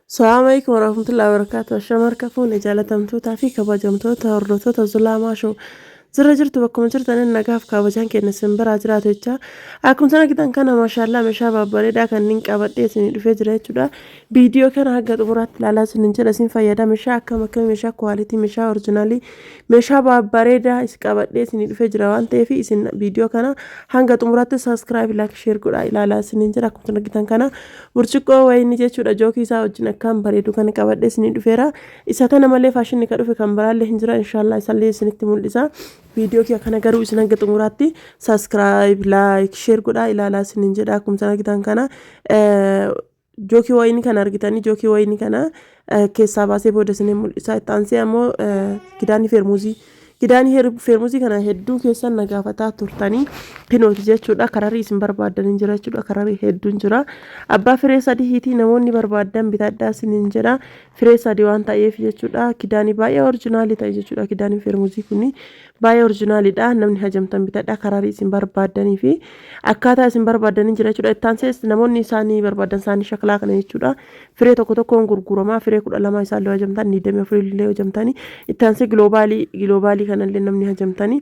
Salaamu alaikum warahmatullahi wabarakatuh. Ashama harka fuune jaalatamtootaa fi kabajamtoota hordoftoota Zulaamaa Show. Zirra jirtu bakkuma jirtaniin nagaaf kabajaan keenya isin biraa jiraatu jecha. Akkuma sana argitan kana maashaallaa meeshaa babbareedaa kanneen qabadhee isin dhufee jira jechuudha. Viidiyoo kana hanga xumuraatti ilaalaa isin jedha isin fayyada. Meeshaa akkam akkamii meeshaa kwaalitii meeshaa orijinaalii meeshaa babbareedaa is qabadhee isin dhufee jira waan ta'eef isin viidiyoo kana hanga xumuraatti subscribe like share godhaa ilaalaa isin jedha. Akkuma sana argitan kana Burcuqqoo wayinii jechuudha jookii isaa wajjin akkaan bareedu kana qabadhee isinii dhufeera. Isa kana malee faashinni ka dhufe kan biraallee hin jira inshaallah isallee isinitti mul'isa. Viidiyoo kiyya kana garuu isin hanga xumuraatti subscribe like share godhaa ilaalaa isiniin jedha akkuma isin argitan kana jookii wayinii kana argitanii jookii wayinii kana keessaa baasee booda isiniin mul'isa. Itti aansee ammoo kidaanii feermuuzii Kidaanii feermuzii kana hedduu keessan na gaafataa turtanii kinooti jechuudha. Kararii isin barbaaddan hin jira jechuudha. Kararii hedduun jira. Abbaa firee sadii hiitii namoonni barbaaddan bitadhaa isiniin jedha. Firee sadii waan ta'eef jechuudha. Kidaanii baay'ee orijinaalii ta'e jechuudha. Kidaanii feermuzii kuni baay'ee orijinaaliidha. Namni hajamtan bitadhaa kararii isin barbaaddanii fi akkaataa isin barbaaddan hin jira jechuudha. Itti aansees namoonni isaanii barbaadan isaanii shaklaa kana jechuudha. Firee tokko tokkoon gurgurama. Firee 12 isaallee hajamtan, 24 illee hajamtanii. Itti aansee giloobaalii giloobaalii kanallee namni hajamtanii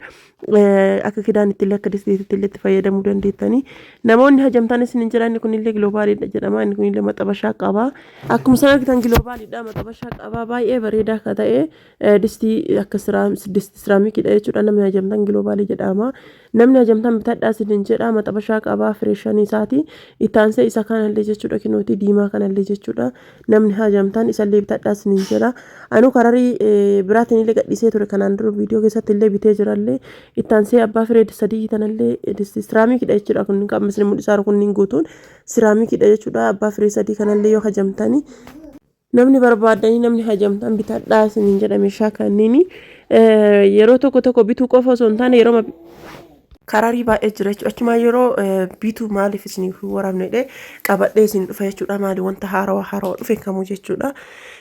akka kidaanitti illee akka distiitti illee itti fayyadamuu dandeettanii. Namoonni hajamtanis ni jira. Inni kunillee giloobaaliidha jedhama. Inni kunillee maxabashaa qaba. Akkuma isaan argitan giloobaaliidha maxabashaa qaba. Baay'ee bareedaa akka ta'e Distii akka distii siraamikiidha jechuudha. Namni hajamtan giloobaalii jedhama. Namni hajamtan bitadhaa isinin jedha. Maxabashaa qabaa fireeshanii isaati. Itti aansee isa kanallee jechuudha kinooti diimaa kanallee jechuudha. Namni hajamtan isallee bitadhaa isinin jedha. Anuu kararii biraatiin illee gadhiisee ture kanaan dura viidiyoo keessatti illee bitee jirallee. Itti aansee abbaa firee sadii tanallee distii siraamikiidha jechuudha. Kun kan isin mul'isaa jiru kunniin guutuun siraamikiidha jechuudha. Abbaa firee sadii kanallee yoo hajamtanii Namni barbaaddanii namni hajamtan bitadhaa isiniin jedha meeshaa kanniini. Yeroo tokko tokko bituu qofa osoo hin taane yeroo kararii baay'ee jira jechuudha. Achumaa yeroo bituu maaliif isiniif hin waraabne jedhee qabadhee isin dhufa jechuudha. Maali wanta haarawaa haarawaa dhufe kamuu jechuudha.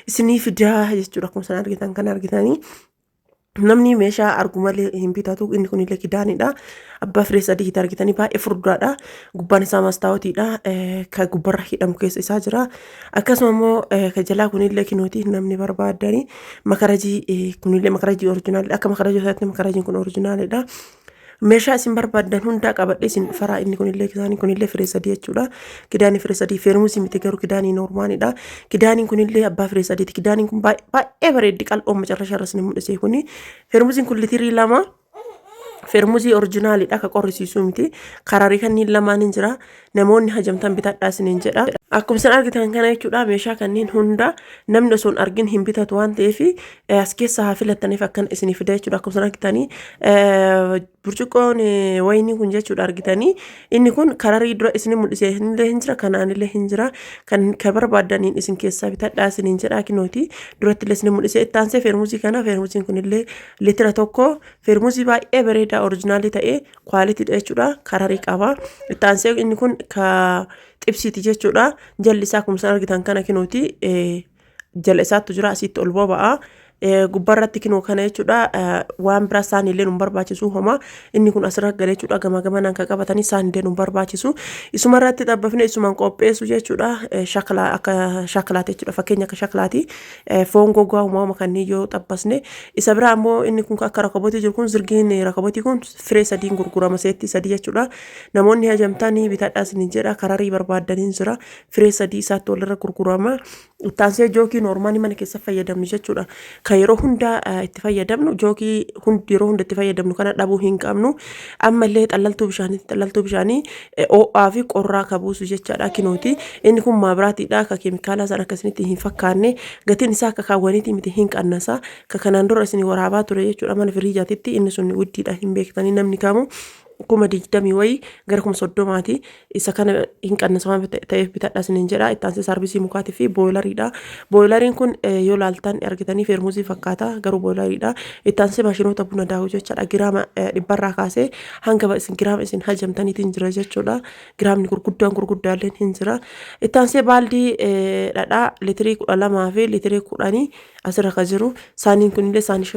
Isinii fidaa jechuudha. Akkuma isin argitan kan argitanii. Namni meeshaa argu malee hin bitatu. Inni kun illee kidaanidha. Abbaa firee sadii itti argitanii baay'ee furdaadha. Gubbaan isaa mastaawotiidha. Kan gubbarra hidhamu keessa isaa jira. Akkasuma immoo kan jalaa kunillee kinooti namni barbaadani. Makarajii kunillee makarajii orijinaalidha. Akka makarajii isaatti makarajiin kun orijinaalidha. Meeshaa isin barbaaddan hundaa qabadhee isin dhufaraa inni kunillee kidaanii kunillee firee sadii jechuudha. Kidaanii firee sadii feermusii miti garuu kidaanii noormaanidha. Kidaaniin kunillee abbaa firee sadiiti. Kidaaniin kun baay'ee bareeddi qal'oon macarrashaa irra isin mul'ise kuni. Feermusiin kun litirii 2 feermusii orijinaalidha ka qorrisiisuu miti. Kararii kanneen lamaan hin jira. Namoonni hajamtan bitadhaa isiniin jedha. Akkuma isin argitan kana jechuudha meeshaa kanneen hunda namni osoo hin argin hin bitatu waan ta'eef as keessaa haa filattaniif akkana isinii fida jechuudha. Akkuma isin argitanii burcuqqoon wayinii kun jechuudha argitanii inni kun kararii dura isin mul'ise illee hin jira kanaan illee hin jira kan kan barbaaddaniin isin keessaa bitadhaa isiniin jedha kinooti duratti illee isin mul'ise itti aansee feermuzii kana feermuziin kun illee litira 1 feermuzii baay'ee bareedaa orijinaalii ta'ee kwaaliitiidha jechuudha kararii qaba itti aansee inni kun ka xibsiiti jechuudha jalli isaa akkuma isin argitan kana kinooti jala isaattu jira asitti ol boba'a gubbarratti kinoo kana jechuudha waan biraa isaaniillee nu barbaachisu homa inni kun asirra gala jechuudha gama gamanaan kan qabatanii isaaniillee nu barbaachisu isuma irratti xabbafne isumaan qopheessu jechuudha shaklaa akka shaklaati jechuudha fakkeenya akka shaklaati foon gogaa uumama kanneen yoo xabbasne isa biraa ammoo inni kun akka rakabotii jiru kun zirgiin rakabotii kun firee sadiin gurgurama seettii sadii jechuudha namoonni hajamtanii bitadhaa isiniin jedha kararii barbaaddaniin jira firee sadii isaatti walirra gurgurama ittaansee jookii noormaanii mana keessa fayyadamnu jechuudha kan yeroo hunda itti fayyadamnu jookii yeroo hunda itti fayyadamnu kana dhabuu hin qabnu ammallee xallaltuu bishaanii xallaltuu bishaanii Ho'aa fi qorraa ka buusu jechaadha kinooti. Inni kun maabiraatiidha ka keemikaalaa san akkasinitti hin fakkaanne gatiin isaa akka kaawwaniitii miti hin qannasa. Ka kanaan dura isin waraabaa ture jechuudha mana firiijaatitti inni sun widdiidha hin beektanii namni kamu 20,000 wayii gara 30,000ti isa kana hin qannasa waan ta'eef bitadha isiniin jedha. Itti aansee saarbisii mukaatii fi booyilariidha. Booyilariin kun yoo laaltan argitanii feermuzii fakkaata garuu booyilariidha. Itti aansee maashinoota buna daakuu jechaadha giraama dhibbarraa kaasee hanga isin giraama isin hajamtaniitiin jira jechuudha. Giraamni gurguddaan gurguddaalleen hin jira. Itti aansee baaldii dhadhaa litirii 12 fi litirii 10 asirra kan jiru. Saaniin kunillee saanii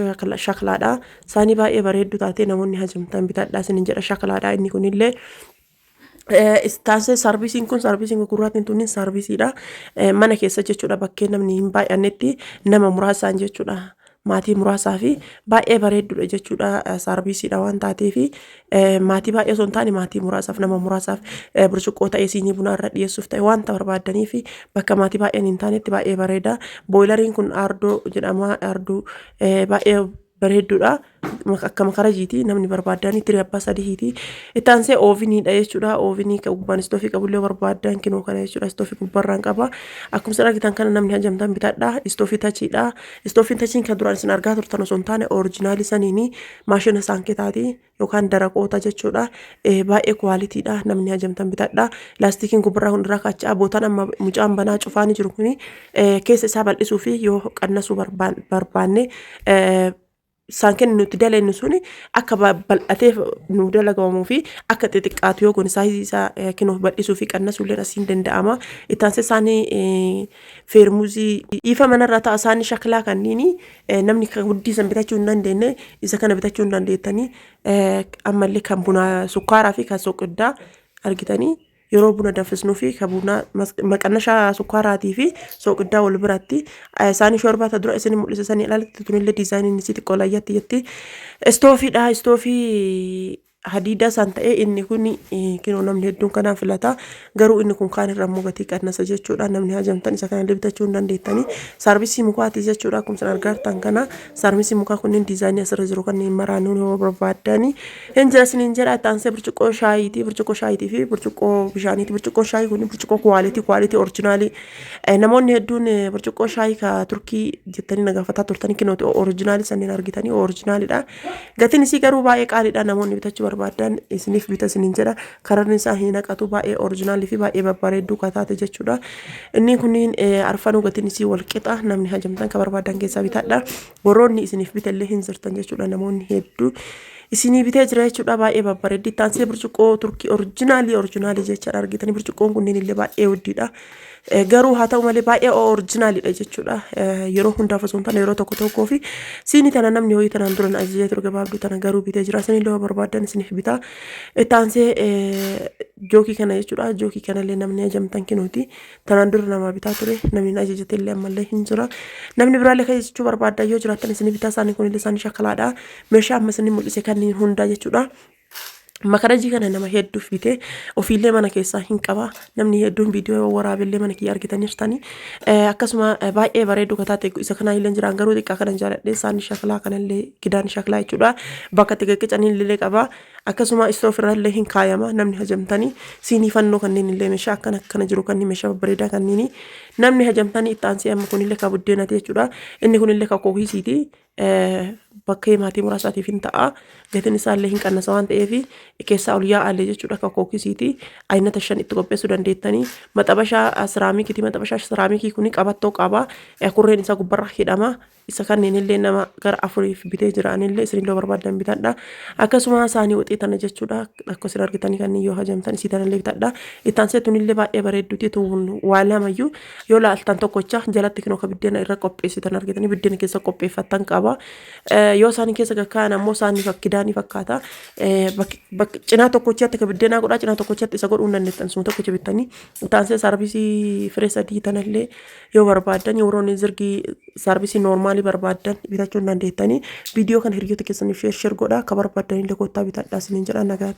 shaklaadha. Saanii baay'ee bareedduu taatee namoonni hajamtan bitadhaa isinin jedha shaklaadha inni kunillee. Taansee saarvisiin kun saarvisiin gurguraatiin tunnin saarvisiidha. Mana keessa jechuudha bakkee namni hin baay'annetti nama muraasaan jechuudha. Maatii muraasaa fi baay'ee bareedduudha jechuudha saarvisiidha waan taateef maatii baay'ee osoo hin taane maatii muraasaaf nama muraasaaf burcuqqoo ta'ee siinii bunaa irra dhiyeessuuf ta'e wanta barbaadanii fi bakka maatii baay'een hin taanetti baay'ee bareeda. Booyilariin kun aardoo jedhama. Aarduu baay'ee bareedduudha. Akka makarajiiti namni barbaaddan tirii abbaa sadiiti. Itti aansee ooviniidha jechuudha. Oovinii kan gubbaan istoofii qabullee barbaadan kinoo kana jechuudha. Istoofii gubbaarraan qaba. Akkuma isin argitan kana namni hajamtan bitadha. Istoofii tachiidha. Istoofiin tachiin kan duraan isin argaa turtan osoo hin taane orijinaalii saniini maashina saanketaati yookaan daraqoota jechuudha. Baay'ee kuwaalitiidha. Namni hajamtan bitadha. Laastikiin gubbarraa kun irraa kaachaa bootaan amma mucaan banaa cufaanii jiru kuni keessa isaa bal'isuu fi yoo qannasuu barbaanne saankeen nuti daleennu suni akka bal'atee nu dalagamuu fi akka xixiqqaatu yoo goone saayizii isaa kinoof bal'isuu fi qannasuu illee asiin danda'ama. Itti aansee isaanii feermuzii ifa manarraa ta'a isaanii shaklaa kanniini namni kan guddii san bitachuu hin dandeenye isa kana bitachuu hin dandeettanii ammallee kan bunaa sukkaaraa fi kan soqiddaa argitanii yeroo buna danfisnuu fi ka buna maqannashaa sukkaaraatii fi sooqiddaa wal biratti isaanii shorbaa ta dura isin mul'ise sanii alatti tunillee diizaayiniin isii xiqqoo layyatti jetti. Istoofiidha istoofii hadiida san ta'ee inni kun kinoo namni hedduun kanaan filata garuu inni kun kaan irra immoo gatii qannasa jechuudha namni hajamtan isa kana bitachuu hin dandeettanii saarvisii mukaati jechuudha akkuma isin argartan kana saarvisii mukaa kunniin diizaayinii asirra jiru kanneen maraanuu yoo barbaaddanii Hin jira isiniin jedha itti aansee burcuqqoo shaayiiti burcuqqoo shaayiitii fi burcuqqoo bishaaniiti burcuqqoo shaayii kun burcuqqoo kuwaalitii kuwaalitii orijinaalii namoonni hedduun burcuqqoo shaayii ka turkii jettanii na gaafataa turtanii kinooti orijinaalii sanneen argitanii orijinaalidha gatiin isii garuu baay'ee qaaliidha namoonni bitachuu barbaadan isiniif bita isiniin jedha kararni isaa hin haqatu baay'ee orijinaalii fi baay'ee babbareedduu ka taate jechuudha inni kunniin arfanuu gatiin isii wal qixa namni hajamtan ka barbaadan keessaa bitadha warroonni isiniif bitellee hin jirtan jechuudha namoonni hedduu isinii bitee jira jechuudha baay'ee babbareeddi itti aansee burcuqqoo turkii orijinaalii orijinaalii jechaadha argitanii burcuqqoon kunneen illee baay'ee wuddiidha garuu haa ta'u malee baay'ee orijinaaliidha jechuudha yeroo hundaaf osoo hin taane yeroo tokko tokkoo fi siinii tana namni ho'i tanaan duran ajajee ture gabaabduu tana garuu bitee jira isin illee barbaadan isiniif bitaa itti aansee jookii kana jechuudha jookii kanallee namni ajamtan kinuuti Tanaan dura namaa bitaa ture namni na ajajate illee ammallee hin jira. Namni biraallee kan jechuu barbaadda yoo jiraattan isin bitaa isaanii kun illee isaanii shakalaadha. Meeshaa amma isin mul'ise kanneen hundaa jechuudha. Makarajii kana nama hedduuf bite ofiillee mana keessaa hin qaba. Namni hedduun viidiyoo waraabellee mana kiyya argitaniirtani. Akkasuma baay'ee bareedu kataate isa kanaa illee jiraan garuu xiqqaa kanan jaaladhe isaanii shakalaa kanallee kidaan shakalaa jechuudha. Bakka itti qaqqicanii illee qaba. Akkasuma istoof irra illee hin kaayama namni hajamtanii siinii fannoo kanneen illee meeshaa akkana akkana jiru kanneen meeshaa babbareedaa kanneen namni hajamtanii itti aansee amma kunillee ka buddeenati jechuudha. Inni kunillee ka kookiisiiti. Bakkee maatii muraasaatiif hin ta'a. Gatiin isaallee hin qannasa waan ta'eef keessaa ol yaa'allee jechuudha ka kookisiiti. Aynata shan itti qopheessuu dandeettanii. Maxabashaa siraamikiiti. Maxabashaa siraamikii kuni qabattoo qaba. Kurreen isaa gubbarra hidhama. Isa kanneen illee nama gara afuriif bitee jira anillee isinillee barbaaddan bitadha. Akkasuma saanii waxii tana jechuudha. Akka isin argitanii kanneen yoo hajamtan isii tanallee bitadha. Itti aansee tunillee baay'ee bareedduuti tun waa lamayyuu yoo laaltan tokkocha jalatti kinoo ka biddeena irra qopheessitan argitanii biddeena keessa qopheeffattan qaba. Yoo isaanii keessa kakkaa'an ammoo saanii fakkidaanii fakkaata. Cinaa tokkochatti ka biddeenaa godhaa cinaa tokkochatti isa godhuu hin dandeettan suma tokkocha bittanii. Itti aansee saarbisii firee sadii tanallee yoo barbaaddan warroonni zirgii saarvisii noormaalii barbaaddan bitachuu hin dandeettanii viidiyoo kana hiriyoota keessaniif sheer sheer godhaa akka barbaaddan illee kottaa bitadhaa isiniin jedha nagaa.